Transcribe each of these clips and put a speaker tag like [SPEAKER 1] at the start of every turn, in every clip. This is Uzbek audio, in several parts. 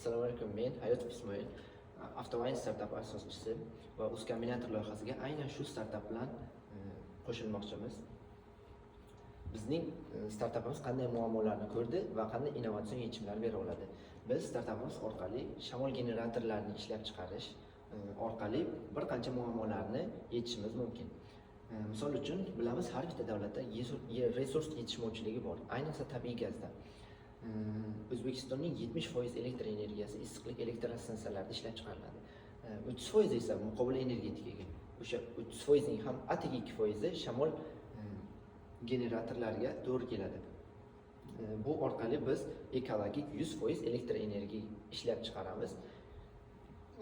[SPEAKER 1] Assalomu alaykum, men Hayotov Ismoil, Avtovine startapi asoschisi va Uzkombinator loyihasiga aynan shu startap bilan qo'shilmoqchimiz. Bizning startapimiz qanday muammolarni ko'rdi va qanday innovatsion yechimlar bera oladi? Biz startapimiz orqali shamol generatorlarini ishlab chiqarish orqali bir qancha muammolarni yechishimiz mumkin. Misol uchun, bilamiz, har bitta davlatda resurs yetishmovchiligi bor, ayniqsa tabiiy gazda. O'zbekistonning 70% elektr energiyasi issiqlik elektr stansiyalarida ishlab chiqariladi. 30% esa muqobil energetikaga. O'sha 30%ning ham atigi 2%i shamol generatorlariga to'g'ri keladi. Bu orqali biz ekologik 100% elektr energiya ishlab chiqaramiz.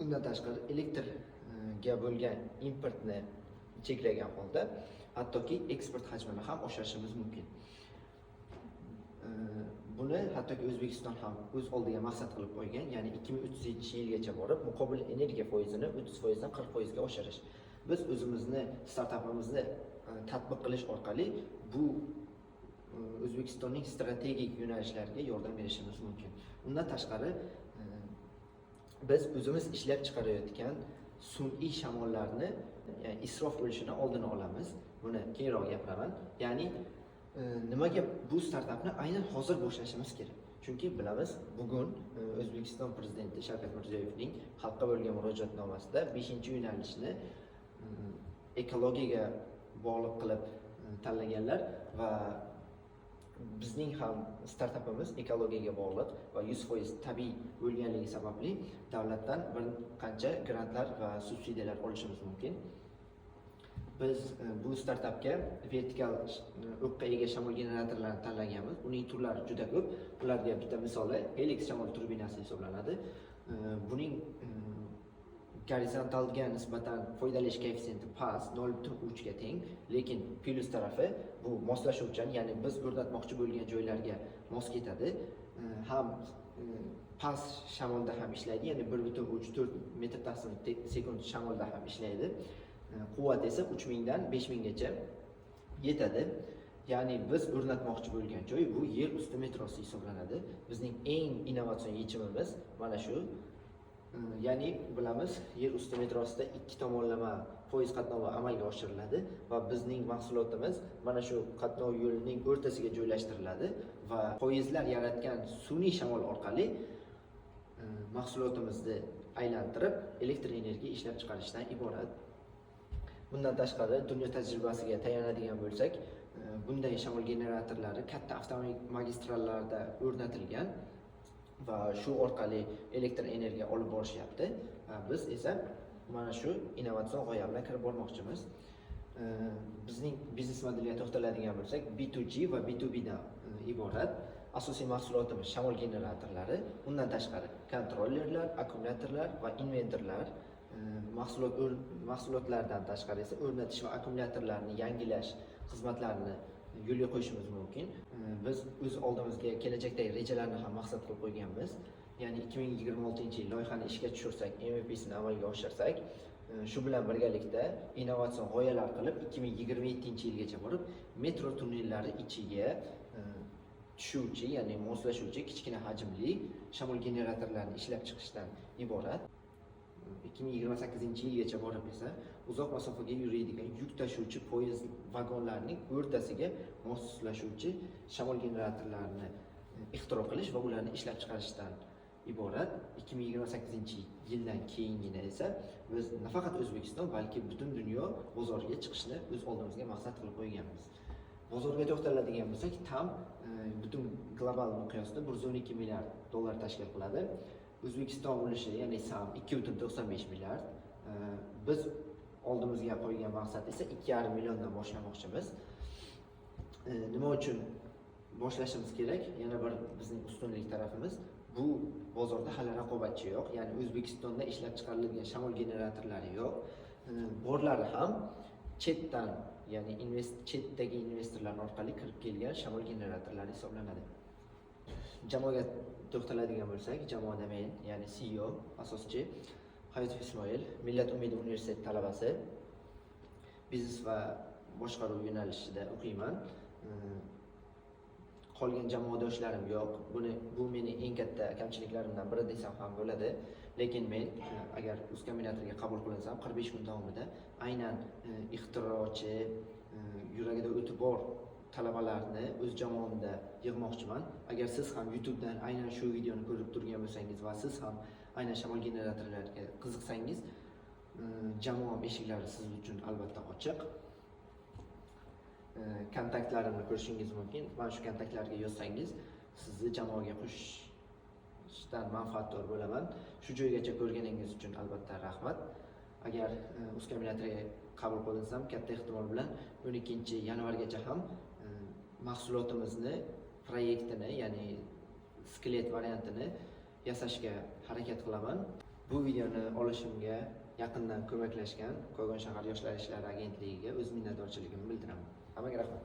[SPEAKER 1] Undan tashqari, elektrga bo'lgan importni cheklagan holda hattoki eksport hajmini ham oshirishimiz mumkin. Buni hattoki O'zbekiston ham o'z oldiga maqsad qilib qo'ygan, ya'ni 2030-yilgacha borib muqobil energiya foizini 30%dan 40%ga oshirish. Biz o'zimizni startapimizni tatbiq qilish orqali bu O'zbekistonning strategik yo'nalishlariga yordam berishimiz mumkin. Undan tashqari, biz o'zimiz ishlab chiqarayotgan sun'iy shamollarni, ya'ni isrof bo'lishini oldini olamiz. Buni keyinroq gapiraman. Ya'ni nimaga bu startapni aynan hozir boshlashimiz kerak? Chunki bilamiz, bugun O'zbekiston prezidenti Shavkat Mirziyoyevning xalqqa bo'lgan murojaatnomasida beshinchi yo'nalishni ekologiyaga bog'liq qilib tanlaganlar va bizning ham startapimiz ekologiyaga bog'liq va 100% tabiiy bo'lganligi sababli davlatdan bir qancha grantlar va subsidiyalar olishimiz mumkin. Biz bu startapga vertikal o'qqa ega shamol generatorlarini tanlaganmiz. Uning turlari juda ko'p. Ularga bitta misoli Helix shamol turbinasi hisoblanadi. Buning gorizontalga nisbatan foydalanish koeffitsiyenti past, 0,3 ga teng, lekin plyus tarafi, bu moslashuvchan, ya'ni biz o'rnatmoqchi bo'lgan joylarga mos ketadi. Ham past shamolda ham ishlaydi, ya'ni 1,3-4 metr taqsim sekund shamolda ham ishlaydi. Quvvat esa 3000 dan 5000 gacha yetadi. Ya'ni biz o'rnatmoqchi bo'lgan joy bu yer usti metrosi hisoblanadi. Bizning eng innovatsion yechimimiz mana shu. Ya'ni bilamiz, yer usti metrosida ikki tomonlama poyezd qatnovi amalga oshiriladi va bizning mahsulotimiz mana shu qatnov yo'lining o'rtasiga joylashtiriladi va poyezdlar yaratgan sun'iy shamol orqali mahsulotimizni aylantirib, elektr energiya ishlab chiqarishdan iborat. Bundan tashqari, dunyo tajribasiga tayanadigan bo'lsak, bunday shamol generatorlari katta avtomagistrallarda o'rnatilgan va shu orqali elektr energiya olib borishyapti. Biz esa mana shu innovatsion g'oya bilan kirib bormoqchimiz. Bizning biznes modelga to'xtaladigan bo'lsak, B2G va B2B dan iborat. Asosiy mahsulotimiz shamol generatorlari, undan tashqari kontrollerlar, akkumulyatorlar va invertorlar. Mahsulotlardan tashqari esa o'rnatish va akkumulyatorlarni yangilash xizmatlarini yo'lga qo'yishimiz mumkin. Biz o'z oldimizga kelajakdagi rejalarni ham maqsad qilib qo'yganmiz. Ya'ni 2026-yil loyihani ishga tushirsak, MVPsini amalga oshirsak, shu bilan birgalikda innovatsion g'oyalar qilib, 2027-yilgacha borib metro tunnellari ichiga tushuvchi, ya'ni moslashuvchi kichkina hajmli shamol generatorlarini ishlab chiqishdan iborat. 2028-yilgacha borib esa uzoq masofaga yuradigan yuk tashuvchi poyezd vagonlarining o'rtasiga moslashuvchi shamol generatorlarini ixtiro qilish va ularni ishlab chiqarishdan iborat. 2028-yildan keyingina esa biz nafaqat O'zbekiston, balki butun dunyo bozoriga chiqishni o'z oldimizga maqsad qilib qo'yganmiz. Bozorga to'xtaladigan bo'lsak, TAM butun global miqyosda 112 milliard dollar tashkil qiladi. O'zbekiston ulushi, ya'ni SAM, 2,95 milliard. Biz oldimizga qo'ygan maqsad esa 2,5 milliondan boshlamoqchimiz. Nima uchun boshlashimiz kerak? Yana bir bizning ustunlik tarafimiz, bu bozorda hali raqobatchi yo'q, ya'ni O'zbekistonda ishlab chiqariladigan shamol generatorlari yo'q. Borlari ham chetdan, ya'ni chetdagi investorlar orqali kirib kelgan shamol generatorlari hisoblanadi. Jamoaga to'xtaladigan bo'lsak, jamoada men, ya'ni CEO, asoschi Hayotov Ismoil, Millat umidi universiteti talabasi, biznes va boshqaruv yo'nalishida o'qiyman. Qolgan jamoadoshlarim yo'q. Bu meni eng katta katta kamchiliklarimdan biri desam ham bo'ladi. Lekin men agar Uzkombinatorga qabul qilinsam, 45 kun davomida aynan ixtirochi, yuragida o'ti bor talabalarni o'z jamoamda yig'moqchiman. Agar siz ham YouTubedan aynan shu videoni ko'rib turgan bo'lsangiz va siz ham aynan shamol generatorlariga qiziqsangiz, jamoam eshiklari siz uchun albatta ochiq. Kontaktlarimni ko'rishingiz mumkin. Mana shu kontaktlarga yozsangiz, sizni jamoaga qo'shishdan manfaatdor bo'laman. Shu joygacha ko'rganingiz uchun albatta rahmat. Agar Uzkombinatorga qabul qilinsam, katta ehtimol bilan 12 yanvargacha ham mahsulotimizni proyektini, ya'ni skelet variantini yasashga harakat qilaman. Bu videoni olishimga yaqindan ko'maklashgan Kogon shahar yoshlar ishlari agentligiga o'z minnatdorchiligimni bildiraman. Hammaga rahmat.